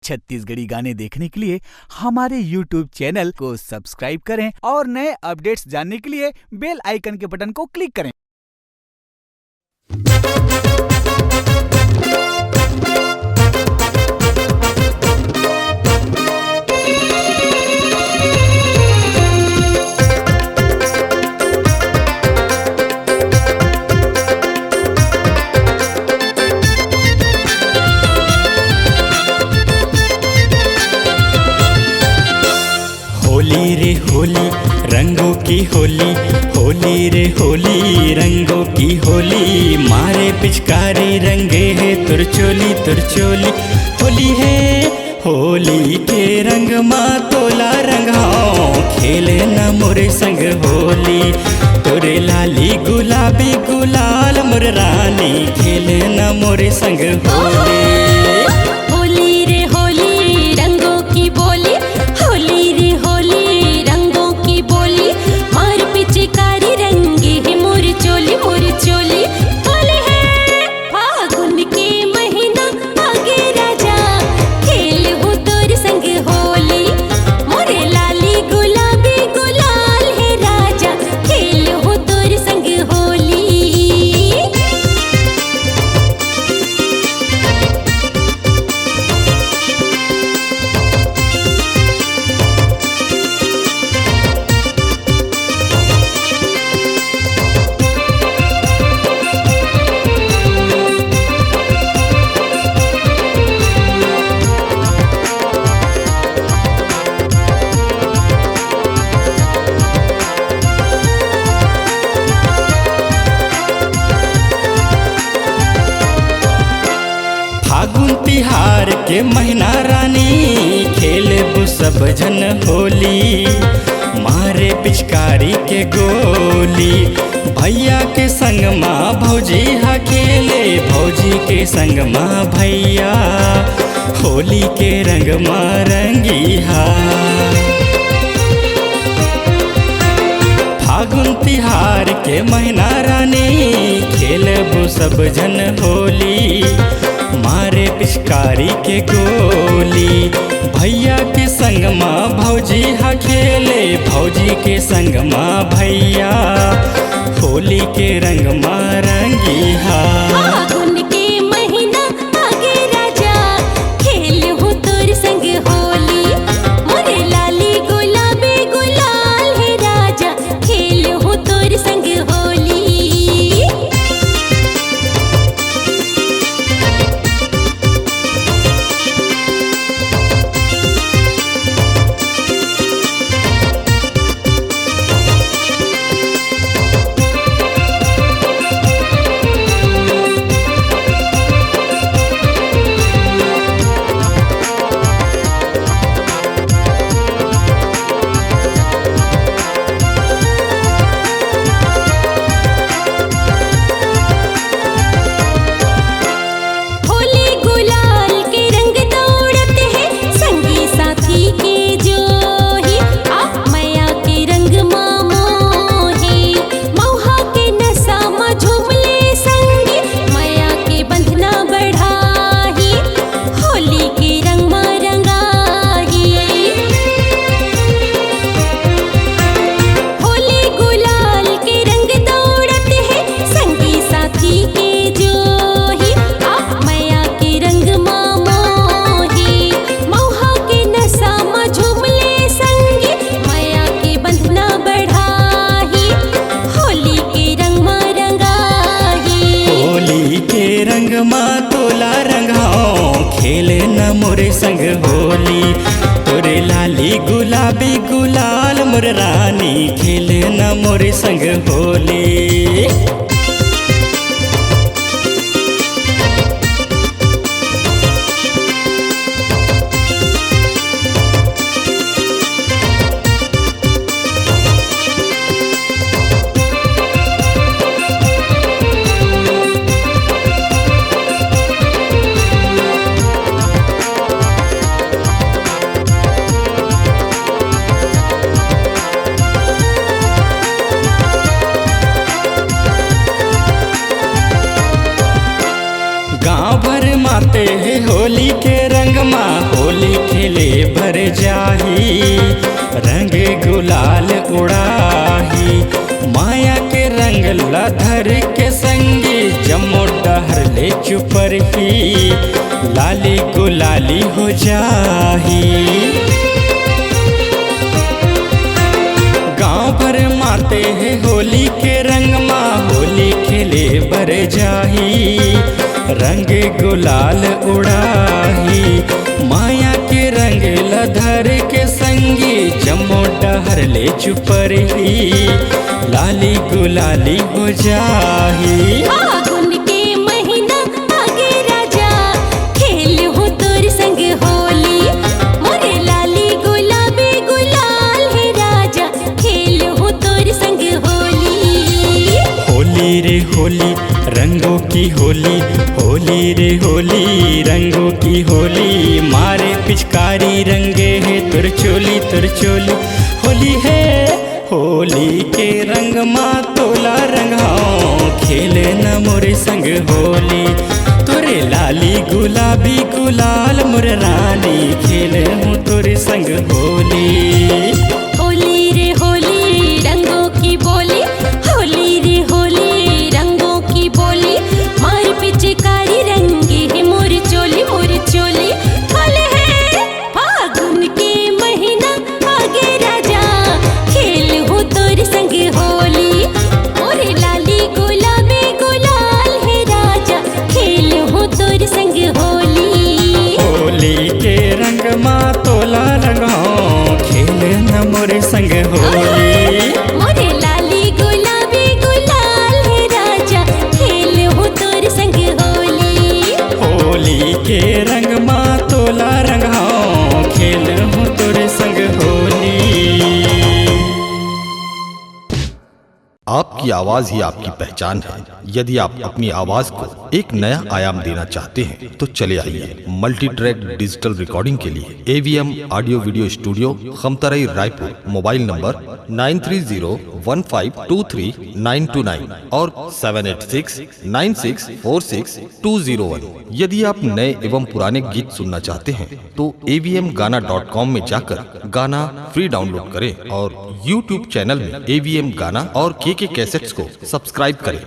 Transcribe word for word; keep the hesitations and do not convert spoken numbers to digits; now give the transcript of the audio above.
छत्तीसगढ़ी गाने देखने के लिए हमारे YouTube चैनल को सब्सक्राइब करें और नए अपडेट्स जानने के लिए बेल आइकन के बटन को क्लिक करें। होली रे होली, रंगों की होली, होली रे होली, रंगों की होली। मारे पिचकारी, रंगे है तुर चोली, तुर चोली। होली है, होली के रंग मा तोला रंगाओ, खेले न मोरे संग होली। तोरे लाली गुलाबी गुलाल मोर रानी, खेले न मोरे संग होली। होली रे होली, रंगों की बोली, होली रे होली, रंगों की बोली। मार पिचकारी, रंगे है मोर चोली, मोर चोली। होली है फागुन के महीना, आगे राजा, खेलहूँ तोर संग होली। मोरे लाली गुलाबी गुलाल है राजा, खेलहूँ तोर संग होली। फागुन तिहार के महीना रानी, खेलबो सब झन होली। मारे पिचकारी के गोली, भैया के संग मा भौजी हा खेले, भौजी के संग मा भैया, होली के रंग मा रंगी हा। फागुन तिहार के महीना रानी, खेलबो सब झन होली। मारे पिचकारी के गोली, भैया के संग मा भौजी हा खेले, भौजी के संग मा भैया, होली के रंग मा रंगी हा। फागुन के महीना आगे राजा, खेलहूँ तोर संग होली। मोरे लाली गुलाबी गुलाल है राजा, खेलहूँ तोर संग होली। होली गुलाल के रंग दौड़त हे, संगी साथी के जो ही, आ मया के रंग मा मोही। मउहा के नशा मा झूम ले संगी, मया के बंधना बढ़ाही, होली के रंग मा रंगाही। होली गुलाल के रंग दौड़त हे, संगी साथी के जो ही, आ मया के रंग मा मोही। मउहा के नशा मा झूम ले संगी, मया के बंधना बढ़ाही, होली के रंग मा रंगाही। होली के रंग मा तोला रंगाओ, खेले न मोरे संग होली। तोरे लाली गुलाबी गुलाल मोर रानी, खेले न मोरे संग होली। रंग गुलाल उड़ाही, माया के रंग ला धर के संगी, जम्मो डहर ले चुपरही, लाली गुलाली हो जाही। गांव भर माते हे होली के रंग मा, होली खेले बर जाही। रंग गुलाल उड़ाही, माया के रंग ला धर के संगी, जम्मो डहर ले चुपरही, लाली गुलाली हो जाही। फागुन के महीना आगे राजा, खेलहूँ तोर संग होली। मोरे लाली गुलाबी गुलाल हे राजा, खेलहूँ तोर संग होली। होली रे होली, रंगों की होली, होली रे होली, रंगों की होली। मारे पिचकारी, रंगे हे तोर चोली, तोर चोली। होली हे, होली के रंग मा तोला रंगाओ, खेले न मोरे संग होली। तोरे लाली गुलाबी गुलाल मोर रानी, खेलहूँ तोरे संग होली। होली रे होली, रंगों की बोली, होली रे होली, रंगों की बोली। मार पिचकारी, रंगे हे मोर चोली, मोर चोली। होली हे, फागुन के महीना आगे राजा, खेलहूँ तोर संग होली। मोरे लाली गुलाबी गुलाल हे राजा, खेलहूँ तोर संग होली। होली के रंग मा तोला रंगाओ, खेले न मोरे संग होली। मोरे लाली गुलाबी गुलाल हे राजा, खेलहूँ तोर संग होली। होली के रंग मा तोला रंगाओ, खेलहूँ तोर संग होली। आपकी आवाज ही आपकी पहचान है। यदि आप अपनी आवाज को एक नया आयाम देना चाहते हैं, तो चले आइए मल्टी ट्रैक डिजिटल रिकॉर्डिंग के लिए AVM audio video studio, Khamtarai, Raipur. Mobile number nine three zero one five two three nine two nine और seven eight six nine six four six two zero one. यदि आप नए एवं पुराने गीत सुनना चाहते हैं, तो एवीएम गाना डॉट कॉम में जाकर गाना फ्री डाउनलोड करें और यूट्यूब चैनल में एवीएम गाना और केके कैसेट्स को सब्सक्राइब करें।